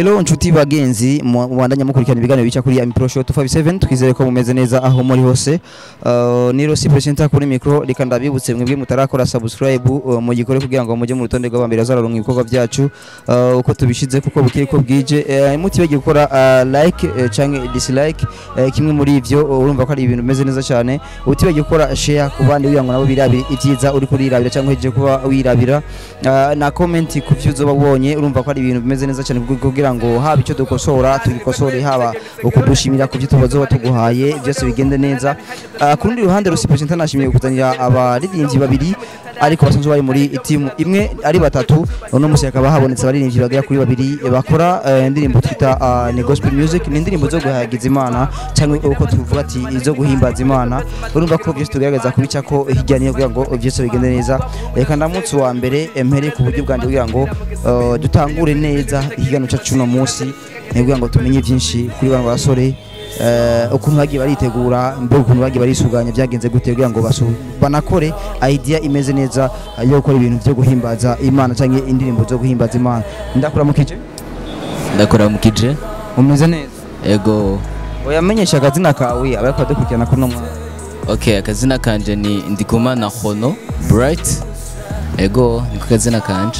Hello nshuti bagenzi, mubandanya mukurikirana ibiganiro bica kuri Ami Pro Show 257. Twizere ko mumeze neza aho muri hose. Ni Rossi presenter kuri micro. Reka ndabibutse mwebwe mutarakora subscribe, mugikore kugira ngo mujye mu rutonde rw'abambere bazararonka ibikorwa byacu uko tubishize, kuko bukeye ko bwije. Mutibagiye gukora like canke dislike, kimwe muri ivyo. Urumva ko ari ibintu bimeze neza cyane. Utibagiye gukora share ku bandi kugira ngo nabo birabire ibyiza uri kurirabira cyangwa uhejeje kuba wirabira, na comment ku byo uzoba ubonye. Urumva ko ari ibintu bimeze neza cyane kugira ngo haba icyo dukosora tugikosore, haba ukudushimira ku byo tubazoba tuguhaye, byose bigende neza. Ku rundi ruhande, Rossi Presenter nashimiye kuzanira abaririmbyi babiri, ariko basanzwe bari muri team imwe ari batatu. Uno musi hakaba habonetse abaririmbyi bagera kuri babiri bakora indirimbo twita ni gospel music, ni indirimbo zo guhayagiza Imana cyangwa uko tuvuga ati izo guhimbaza Imana. Urumva ko byose tugerageza kubica ko hirya niyo kugira ngo byose bigende neza. Reka ndamutse uwa mbere, mpere ku buryo bwanjye kugira ngo dutangure neza ikiganiro cyacu uno munsi, kugira ngo tumenye byinshi kuri bano basore, ukuntu bagiye baritegura, mbega ukuntu bagiye barisuganya, byagenze gute kugira ngo banakore idea imeze neza yo gukora ibintu byo guhimbaza Imana cyangwa indirimbo zo guhimbaza Imana. Ndakuramukije. Ndakuramukije. Umeze neza? Ego. Oyamenyesha akazina kawe abariko badukurikirana kuri uno mwanya. Okay, akazina kanje ni Ndikumana Hono Bright. Ego, niko kazina kanje.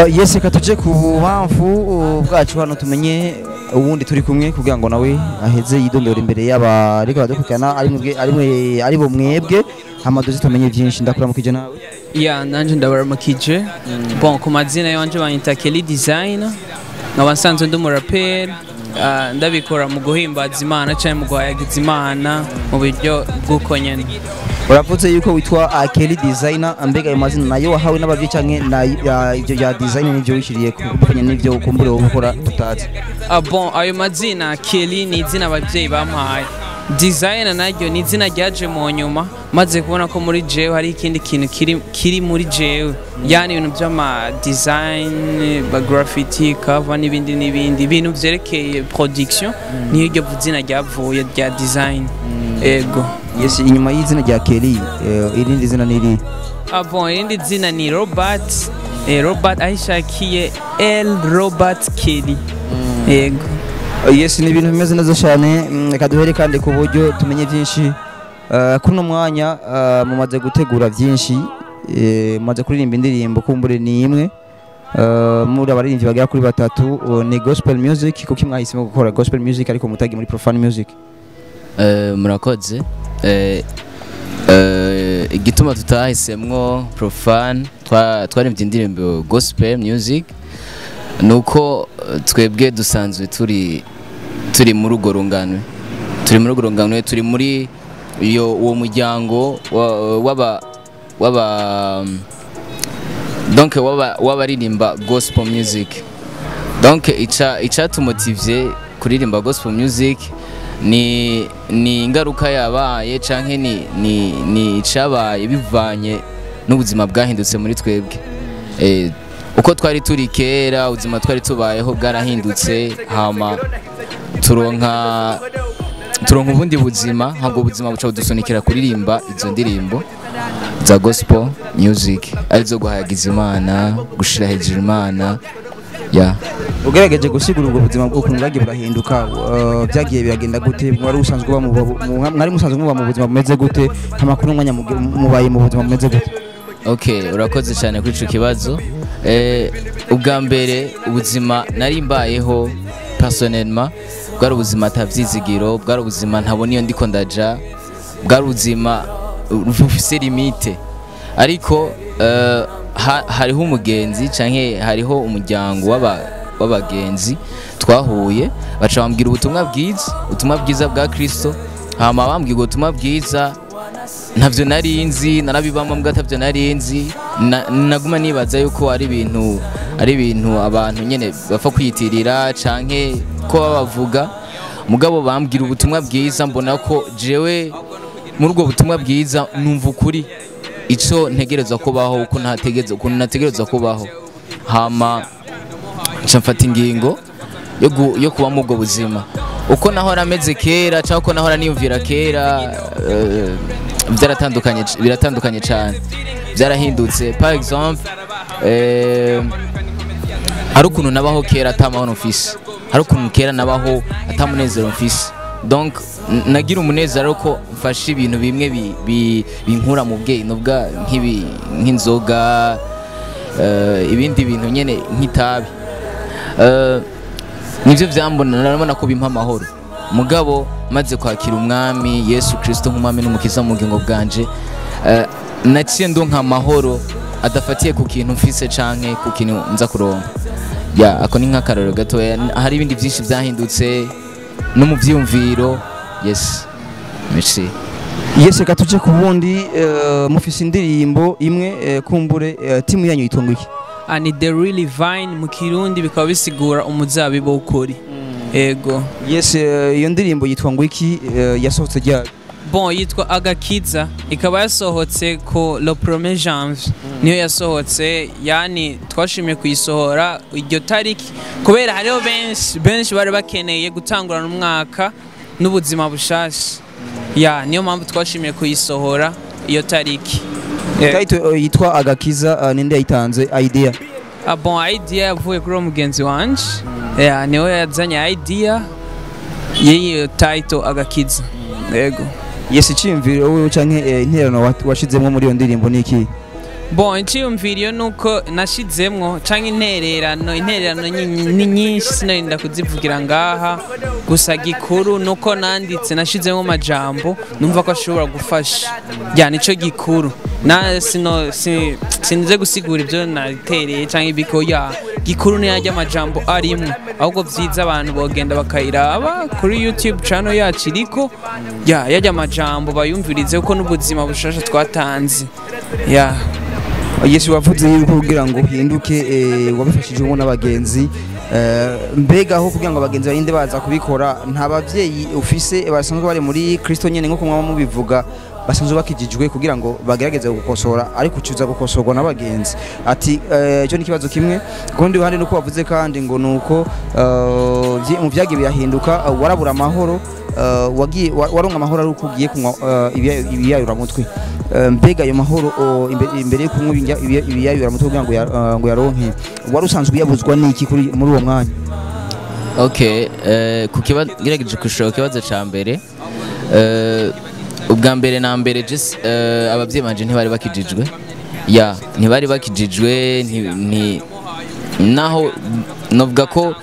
Yes, reka tuje ku bubamfu bwacu hano, tumenye ubundi turi kumwe kugira ngo nawe aheze yidondora imbere y'abariko badukurikirana, ari mwebwe, ari mwe, ari bo mwebwe, hama duze tumenye byinshi. Ndakuramukije nawe. Ya, nanje ndabaramukije. Bon, ku mazina yanje banyita Kelly Design, nkaba nsanzwe ndi umuraperi, ndabikora mu guhimbaza Imana cyangwa mu guhayagiza Imana mu buryo bw'uko nyene. Uravuze yuko witwa Kelly Designer. Mbega ayo mazina nayo wahawe n'abavyeyi canke na ibyo bya design nivyo wishiriye kubanye n'ivyo ukumbure wowe ukora tutazi? Ah bon, ayo mazina, Kelly ni izina abavyeyi bampaye, Designer naryo ni izina ryaje mu nyuma, maze kubona ko muri jewe hari ikindi kintu kiri muri jewe, yani ibintu by'ama design ba graffiti, cover n'ibindi n'ibindi, ibintu vyerekeye production. Niyo iryo zina ryavuye rya design, ego. Yes, inyuma y'izina rya Kelly, irindi zina ni iri? Ah bon, irindi zina ni Robert, Robert Ahishakiye L Robert Kelly, ego. Yes, ni ibintu bimeze neza cyane. Reka duhere kandi ku buryo tumenye byinshi. Kuri uno mwanya mumaze gutegura byinshi, mumaze kuririmba indirimbo kumbure ni imwe, muri abaririmbyi bagera kuri batatu, ni gospel music. Kuko mwahisemo gukora gospel music ariko mutagi muri profane music? Murakoze. Igituma tutahisemwo profane, twaririmbye indirimbo gospel music, nuko twebwe dusanzwe turi muri urwo rungano, turi muri iyo uwo muryango w'aba donc w'abaririmba gospel music. Donc icatumotivye kuririmba gospel music ni ingaruka yabaye canke ni icabaye bivanye n'ubuzima bwahindutse muri twebwe. Uko twari turi kera, ubuzima twari tubayeho bwarahindutse, hama turonka ubundi buzima, ntabwo ubuzima buca budusunikira kuririmba izo ndirimbo za gospel music, arizo guhayagiza Imana, gushira hejuru Imana ya. Ugerageje gusigura ubwo buzima bw'ukuntu bwagiye burahinduka, byagiye biragenda gute? Mwari usanzwe uba mwari musanzwe muba mu buzima bumeze gute, hama kuri umwanya mubaye mu buzima bumeze gute? Okay, urakoze cyane kuri ico kibazo. Ubwa mbere ubuzima nari mbayeho personnellement bwari ubuzima atavyizigiro, bwari ubuzima ntabona iyo ndiko ndaja, bwari ubuzima bufise limite. Ariko hariho umugenzi canke hariho umuryango w'abagenzi twahuye, baca bambwira ubutumwa bwiza, ubutumwa bwiza bwa Kristo. Hama bambwira ubutumwa bwiza, ntavyo nari nzi, narabibamwe mbwa atavyo nari nzi. Naguma nibaza yuko ari ibintu abantu nyene bapfa kwiyitirira canke ko babavuga. Mugabo bambwira ubutumwa bwiza, mbona ko jewe muri ubwo butumwa bwiza numva ukuri, ico ntegerezwa kubaho, uko ntategerezwa, ukuntu nategerezwa kubaho. Hama nca mfata ingingo yo kuba mu ubwo buzima. Uko nahora ameze kera cyangwa uko nahora niyumvira kera, byaratandukanye, biratandukanye cyane, byarahindutse. Par exemple, Hari ukuntu nabaho kera atamahoro mfise, hari ukuntu kera nabaho atamunezero mfise. Donc nagira umunezero ko mfashe ibintu bimwe binkura mu bwenge, nubwa nk'ibi nk'inzoga, ibindi bintu nyene nk'itabi. Nivyo vyambona, narabona ko bimpa amahoro. Mugabo maze kwakira umwami Yesu Kristo nk'umwami n'umukiza mu bugingo bwanje, naciye ndonka amahoro adafatiye ku kintu mfise canke ku kintu nza kuronka. Ya, ako ni nk'akarorero gatoya. Hari ibindi byinshi byahindutse no mu vyiyumviro. Yes, merci. Yes, reka tuje ku bundi. Mufise indirimbo imwe, kumbure timu yanyu yitwa ngo iki? Ah, ni The Real Vine, mu Kirundi bikaba bisigura umuzabibu w'ukuri. Ego. Yes, iyo ndirimbo yitwa ngo iki? Yasohotse ryari? Bon, yitwa Agakiza, ikaba yasohotse ko le 1er janvier niyo yasohotse. Yani twashimye kuyisohora iryo tariki kubera hariho benshi benshi bari bakeneye gutangurana umwaka n'ubuzima bushasha. Ya, niyo mpamvu twashimye kuyisohora iyo tariki. Title yitwa Agakiza, ninde yayitanze idea? Ah, bon, idea yavuye kuri uwo mugenzi wanje. Ya, niwe yazanye idea y'iyo title Agakiza. Yego. Yes, iciyumviro wowe canke intererano washizemwo muri iyo ndirimbo ni iki? Bon, iciyumviro nuko nashizemwo canke intererano ni nyinshi, sinarinda kuzivugira ngaha. Gusa gikuru nuko nanditse, nashizemwo amajambo numva ko ashobora gufasha. Ya, nico gikuru. Na sino sinze gusigura ibyo natereye canke ibiko. Ya, gikuru ni yarya amajambo arimwo. Ahubwo vyiza abantu bogenda bakayiraba kuri YouTube channel yacu iriko. Ya, yarya amajambo bayumvirize, kuko n'ubuzima bushasha twatanze. Ya. Yes, wavuze yuko kugira ngo uhinduke wabifashijwemo n'abagenzi. Mbega aho kugira ngo abagenzi barinde baza kubikora, nta bavyeyi ufise basanzwe bari muri Kristo nyene nko mwaba mubivuga, basanzwe bakijijwe, kugira ngo bagerageze gukosora, ariko ucuza gukosorwa n'abagenzi? Ati icyo ni ikibazo kimwe. Ku rundi ruhande nuko wavuze kandi ngo nuko mu vyagiye birahinduka, warabura amahoro, wagiye waronka amahoro ari uko ugiye kunywa ibiyayuramutwe. Mbega ayo mahoro, imbere yo kunywa ibiyayuramutwe kugira ngo ngo yaronke, wari usanzwe uyabuzwa n'iki kuri muri uwo mwanya? Okay, ku kibazo, ngerageje kushura ku kibazo ca mbere. Ubwa mbere na mbere, just abavyeyi banje ntibari bakijijwe. Ya, ntibari bakijijwe, naho novuga ko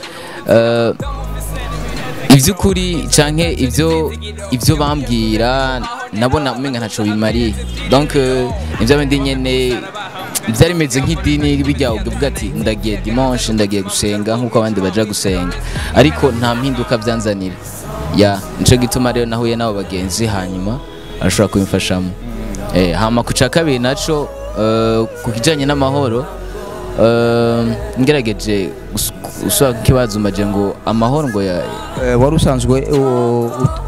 ivy'ukuri canke ivyo bambwira nabona umenga ntaco bimariye. Donc nivyo bindi nyene byari bimeze nk'idini bijya, uvuga ati ndagiye dimanche, ndagiye gusenga nk'uko abandi baja gusenga, ariko nta mpinduka byanzanira. Ya, nico gituma rero nahuye n'abo bagenzi, hanyuma arashobora kubimfashamo. Hama ku ca kabiri naco, ku kijanye n'amahoro, ngerageje gusubira ku kibazo mbaje ngo amahoro ngo ya Wari usanzwe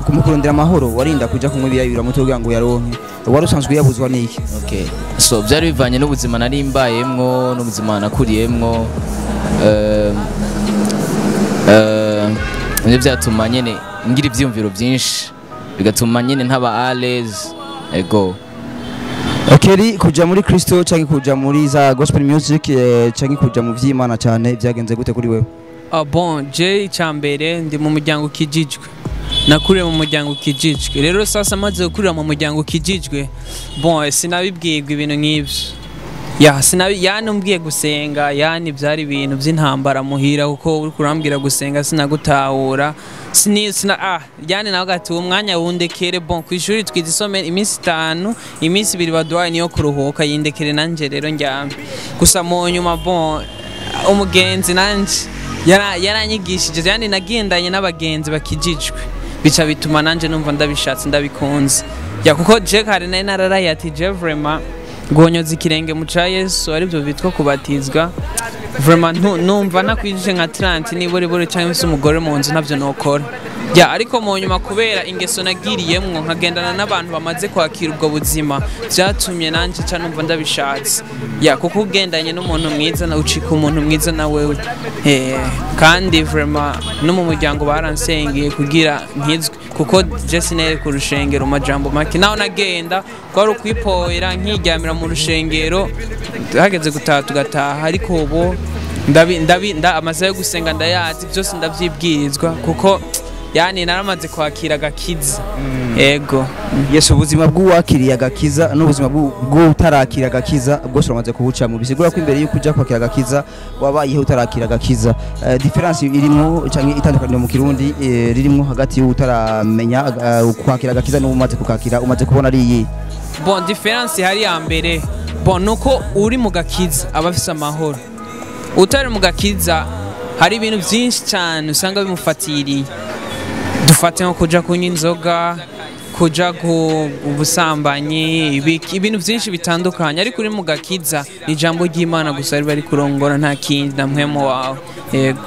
mu kurondera amahoro warinda kuja kunywa ibiyayuramutwe kugira ngo uyaronke, wari usanzwe uyabuzwa n'iki? Okay. So byari bivanye n'ubuzima nari mbayemwo, n'ubuzima nakuriyemwo. Nivyo byatuma nyene ngira ivyiyumviro byinshi, bigatuma nyene ntaba à l'aise. Ego. Kelly, kuja muri Kristo canke kuja muri za gospel music, canke kuja mu vy'Imana cyane, byagenze gute kuri wewe? Ah, bon, je icambere ndi mu muryango ukijijwe, nakuriye mu muryango ukijijwe. Rero sasa maze gukurira mu muryango ukijijwe, bon, sinabibwirwa ibintu nk'ivyo. Ya, sinabi yani umbwiye gusenga, yani byari ibintu by'intambara muhira, kuko uri kurambwira gusenga sinagutahura, sini sina ah yani nawe gati uwo mwanya wundekere. Bon, ku ishuri twize isomero iminsi 5, iminsi 2 baduhaye niyo kuruhuka, yindekere nanje rero ndyame. Gusa mu nyuma, bon, umugenzi nanje yaranyigishije, yani nagendanye n'abagenzi bakijijwe, bica bituma nanje numva ndabishatse, ndabikunze. Ya, kuko je kare nari nararaye ati je vraiment guhonyoza ikirenge mu ca Yesu, aribyo bitwa kubatizwa, vraiment numva nakwijije nka 30 niboribori cyangwa se umugore mu nzu, ntabyo nokora. Ya, ariko mu nyuma kubera ingeso nagiriyemwo, nkagendana n'abantu bamaze kwakira ubwo buzima, byatumye nanje ca numva ndabishatse. Ya, kuko ugendanye n'umuntu mwiza na ucika umuntu mwiza na wewe. Kandi vraiment no mu muryango baransengeye kugira nkizwe, kuko je sinere ku rushengero. Mu majambo make, naho nagenda kwari ukwipoera nkiryamira mu rushengero, hageze gutaha tugataha. Ariko ubu Ndabi ndabi nda amasaha yo gusenga ndayazi, byose ndavyibwirizwa, kuko yani naramaze kwakira agakiza. Ego. Yesu, ubuzima bw'uwakiriye agakiza n'ubuzima bw'utarakira agakiza bwose uramaze kubucamo. Bisigura ko imbere y'uko ujya kwakira agakiza wabayeho utarakira agakiza. Différence irimwo canke itandukaniro mu Kirundi ririmwo hagati y'utaramenya kwakira agakiza n'umaze kukakira, umaze kubona ari iyi? Bon, différence hari ya mbere, bon, nuko uri mu gakiza aba afise amahoro. Utari mu gakiza hari ibintu byinshi cyane usanga bimufatiriye. Dufate nko kuja kunywa inzoga, kuja ku ubusambanyi, ibintu byinshi bitandukanye. Ariko uri mu gakiza ni ijambo ry'Imana gusa riba rikurongora, nta kindi, na mpwemu wawe. Yego.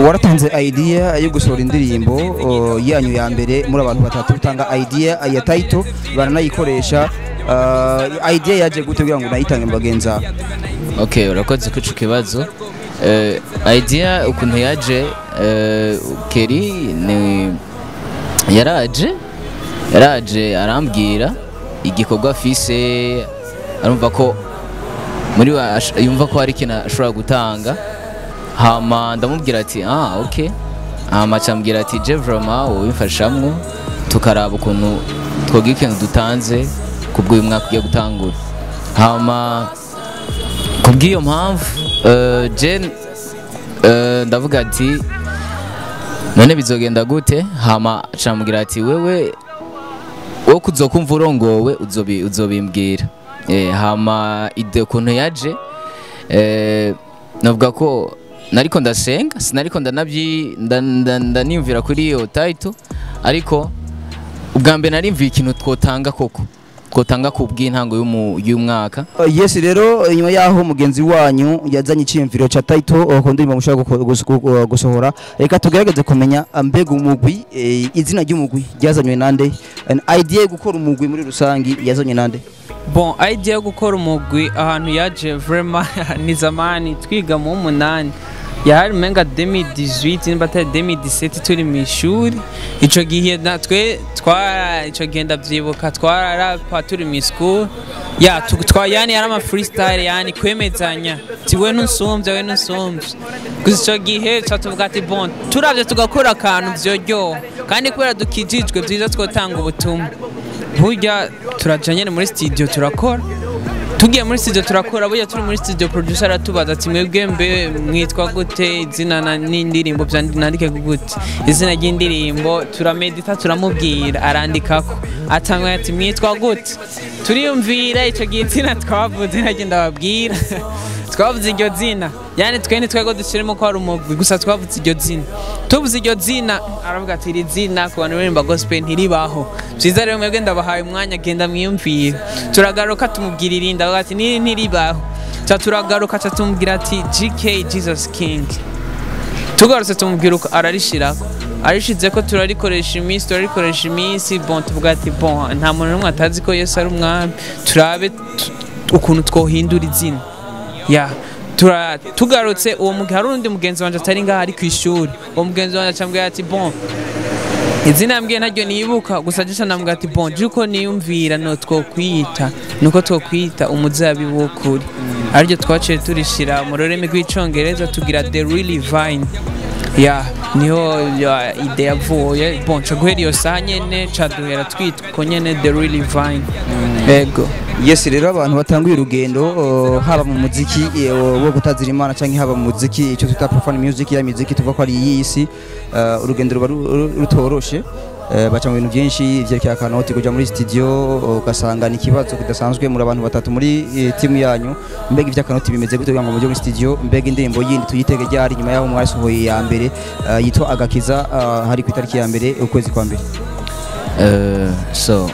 Waratanze idea yo gusohora indirimbo yanyu ya mbere muri abantu batatu, utanga idea ya title baranayikoresha. Idea yaje gute kugira ngo unayitange mu bagenzi bawe? Okay, urakoze kuri ico kibazo. Idea ukuntu yaje, Kelly ni yaraje arambwira igikorwa afise, arumva ko muri we yumva ko hari ikintu ashobora gutanga. Hama ndamubwira ati: "Ah, okay." Hama acambwira ati: "Je vraiment wobimfashamwo, tukaraba ukuntu twogira ikintu dutanze kubw'uyu mwaka ugiye gutangura." Hama kubw'iyo mpamvu je ndavuga ati: "None bizogenda gute?" Hama acambwira ati: "Wewe wowe kuzokumva urongowe uzobimbwira." Hama idée ukuntu yaje, navuga ko nariko ndasenga, sinariko ndanabyi ndaniyumvira kuri iyo title, ariko ubwa mbere narimviye ikintu twotanga koko, twotanga ku bw'intango y'umwaka. Yes, rero inyuma yaho mugenzi wanyu yazanye iciyumviro ca title ku ndirimbo mushobora gusohora, reka tugerageze kumenya mbega umugwi, izina ry'umugwi ryazanywe nande? An idea yo gukora umugwi muri rusangi yazanywe nande? Bon, idea yo gukora umugwi ahantu yaje vraiment ni zamani twiga mu 8, yari umenga 2018 nimba atari 2017, turi mu ishuri. Ico gihe natwe twara, ico gihe ndavyibuka twararapa turi mu school ya twa yani yari ama freestyle, yani kwemezanya ti we ntusumvye, we ntusumvye. Gusa ico gihe ca tuvuga ati: "Bon, turavye tugakora akantu vyoryoha, kandi kubera dukijijwe vyiza twotanga ubutumwa." Burya turaja nyene muri studio turakora. Tugiye muri studio turakora. Burya turi muri studio, producer aratubaza ati: "Mwebwe mbe mwitwa gute? Izina n'indirimbo nandike gute izina ry'indirimbo?" Turamedita, turamubwira, arandikako, atanga ati: "Mwitwa gute?" Turiyumvira. Ico gihe izina twavuze naryo ndababwira, twavuze iryo zina, yani twe ntitwego dushiremo ko ari umugwi gusa, twavuze iryo zina. Tuvuze iryo zina, aravuga ati: "Iri zina ku bantu baririmba gospel ntiribaho. Vyiza rero mwebwe ndabahaye umwanya, genda mwiyumvire." Turagaruka tumubwira irindi, aravuga ati: "Niri ntiribaho." Ca turagaruka, ca tumubwira ati: "GK, Jesus King." Tugarutse tumubwira uko, ararishirako, arishizeko, turarikoresha iminsi, turarikoresha iminsi. Bon, tuvuga ati: "Bon, nta muntu n'umwe atazi ko Yesu ari umwami, turabe ukuntu twohindura izina." Ya tugarutse uwo hari undi mugenzi wanje atari ngaha, ari kw'ishuri. Uwo mugenzi wanje acambwira ati: "Bon, izina yambwiye ntaryo nibuka gusa." Je namubwira ati: "Bon, je uko niyumvira no twokwita nuko twokwita umuzabibu w'ukuri." Ariryo twaciye turishira mu rurimi rw'Icongereza, tugira The Really Vine. Ya niho ya idée yavuye. Bon, ca guhera iyo saha nyene ca duhera twitwa uko nyene, The Really Vine. Ego. Yes, rero abantu batanguye urugendo haba mu muziki wo gutazira Imana canke haba mu muziki icyo twita profane music, ya muziki tuvuga ko ari iyi si, urugendo ruba rutoroshe. Baca mu bintu byinshi vyerekeye akanoti, kuja muri studio ugasanga ni ikibazo kidasanzwe. Muri abantu batatu muri timu yanyu, mbega ivy'akanoti bimeze gute kugira ngo muje muri studio? Mbega indirimbo yindi tuyitege ryari nyuma yaho mwasohoye ya mbere yitwa Agakiza, hari ku itariki ya 1 ukwezi kwa mbere? So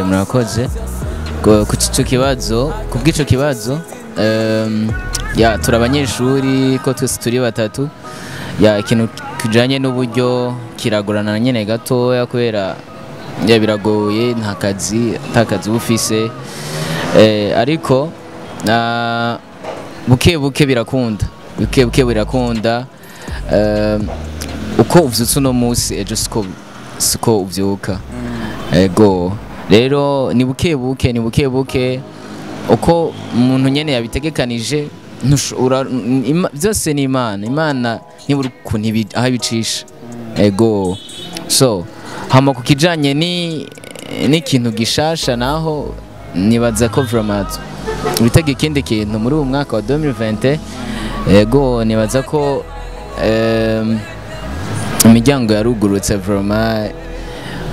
murakoze ku ico kibazo, ku bw'ico kibazo. Ya turi abanyeshuri ko twese turi batatu. Ya ikintu kijanye n'uburyo kiragorana nyene gatoya, kubera ya biragoye, nta kazi, nta kazi uba ufise. Ariko buke buke birakunda, buke buke birakunda. Uko uvyutse uno munsi, ejo siko uvyuka. Ego, rero ni buke buke, ni buke buke, uko umuntu nyene yabitegekanije. Byose ni Imana. Imana nibura ukuntu aho ibicisha. Ego. So hama kukijanye ni n'ikintu gishasha, naho nibaza ko vraiment witega ikindi kintu muri uyu mwaka wa 2020. Ego, nibaza ko imiryango yarugurutse vraiment.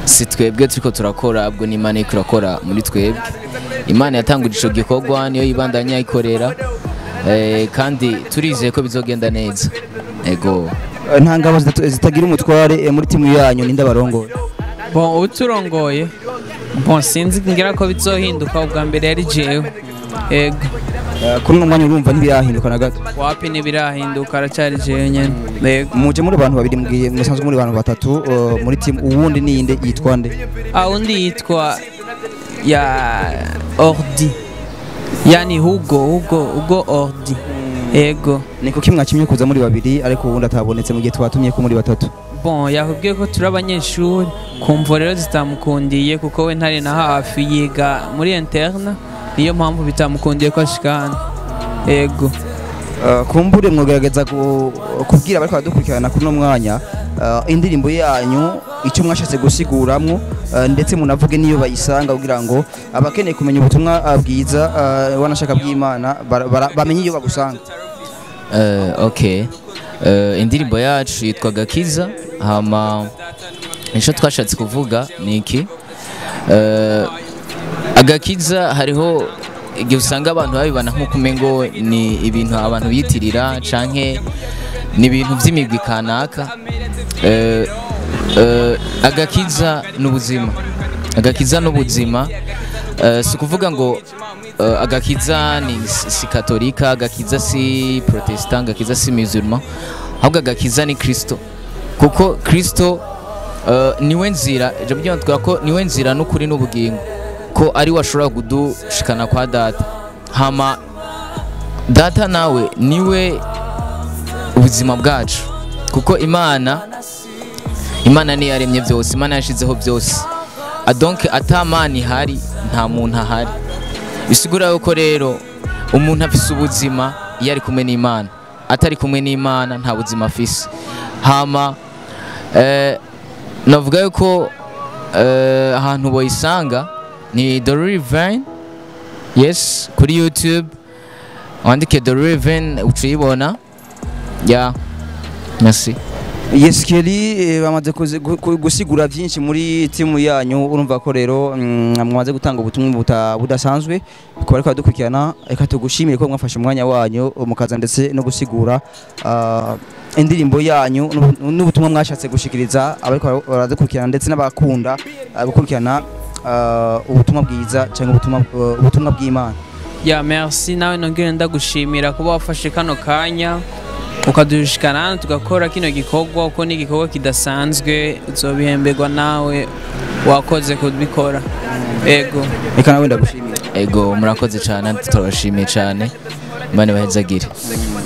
Si twebwe turiko turakora, ahubwo ni Imana iriko irakora muri twebwe. Imana yatanguje ico gikorwa, niyo yibandanya ikorera, kandi turizeye ko bizogenda neza. Ego. Nta ngabo zitagira umutware. Muri timu yanyu ninde abarongoye? Bon, uturongoye, bon, sinzi ngira ko bizohinduka. Ubwa mbere yari jewe, ego. Kuri uno mwanya urumva ntibirahinduka na gato? Wapi, ntibirahinduka, aracyari jewe nyene, ego. Muje muri abantu babiri, mbwiye musanzwe muri abantu batatu muri timu. Uwundi ni inde, yitwa nde? Ah, undi yitwa ya Ordi, yani Hugo Ordi, ego. Ni kuki mwakimye kuza muri babiri ariko uwundi atabonetse mu gihe twatumye ko muri batatu? Bon, yakubwiye ko turi abanyeshuri, kumvo rero zitamukundiye, kuko we ntari na hafi, yiga muri interne, niyo mpamvu bitamukundiye ko ashika hano, ego. Kumbure mwogerageza kubwira abariko baradukurikirana kuri uno mwanya indirimbo yanyu icyo mwashatse gusiguramwo, ndetse munavuge niyo bayisanga, kugira ngo abakeneye kumenya ubutumwa bwiza, wanashaka bw'Imana, bamenye iyo bagusanga. Okay. Indirimbo yacu yitwa Gakiza. Hama icyo twashatse kuvuga ni iki? Agakiza, hariho igihe usanga abantu babibona nk'uko umengo ni ibintu abantu biyitirira canke ni ibintu by'imigwi kanaka. Agakiza ni ubuzima, agakiza ni ubuzima. Si ukuvuga ngo agakiza ni si katolika, agakiza si protestant, agakiza si musulman, ahubwo agakiza ni Kristo, kuko Kristo niwe nzira. Ijambo ry'Imana tubwira ko niwe nzira n'ukuri n'ubugingo, ko ari we ashobora kudushikana kwa Data. Hama Data nawe niwe ubuzima bwacu, kuko Imana niyo yaremye byose, Imana yashizeho byose. Donc ata Mana ihari, nta muntu ahari. Bisigura yuko rero umuntu afise ubuzima iyo ari kumwe n'Imana, atari kumwe n'Imana nta buzima afise. Hama navuga yuko ahantu boyisanga ni The Riven, yes, kuri YouTube wandike The Riven ucuyibona. Ya, merci. Yes, Kelly, bamaze gusigura byinshi muri timu yanyu. Urumva ko rero mwamaze gutanga ubutumwa budasanzwe ku bariko badukurikirana. Reka tugushimire ko mwafashe umwanya wanyu mukaza ndetse no gusigura indirimbo yanyu n'ubutumwa mwashatse gushikiriza abariko baradukurikirana ndetse n'abakunda gukurikirana ubutumwa bwiza cyangwa ubutumwa bw'Imana. Ya, merci nawe. Nongere ndagushimira kuba wafashe kano kanya ukadushikana hano tugakora kino gikorwa, uko ni igikorwa kidasanzwe. Uzobihemberwa nawe, wakoze kubikora, ego. Reka nawe ndagushimire. Ego, murakoze cyane, turabashimiye cyane, Imana ibahezagire,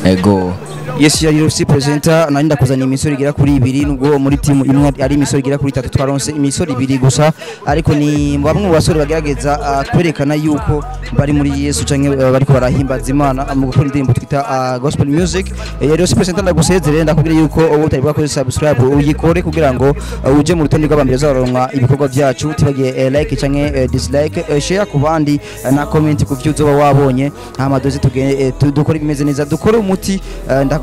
ego. Yes, yari Rusi presenter. Nari ndakuzaniye imisoro igera kuri ibiri, nubwo muri timu imwe ari imisoro igera kuri itatu, twaronse imisoro ibiri gusa, ariko ni bamwe mu basore bagerageza kwerekana yuko bari muri Yesu canke bariko barahimbaza Imana mu gukora indirimbo twita gospel music. Yari Rusi presenter. Ndagusezere, ndakubwira yuko ubu utari bwakoze subscribe uyikore kugira ngo uje mu rutonde rw'abambere uzaronka ibikorwa byacu. Utibagiye like canke dislike, share ku bandi, na comment ku byo uzoba wabonye. Hama doze tugende dukore ibimeze neza, dukore umuti.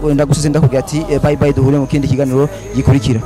Ndaguseze, ndakubwira ati bye bye, duhure mu kindi kiganiro gikurikira.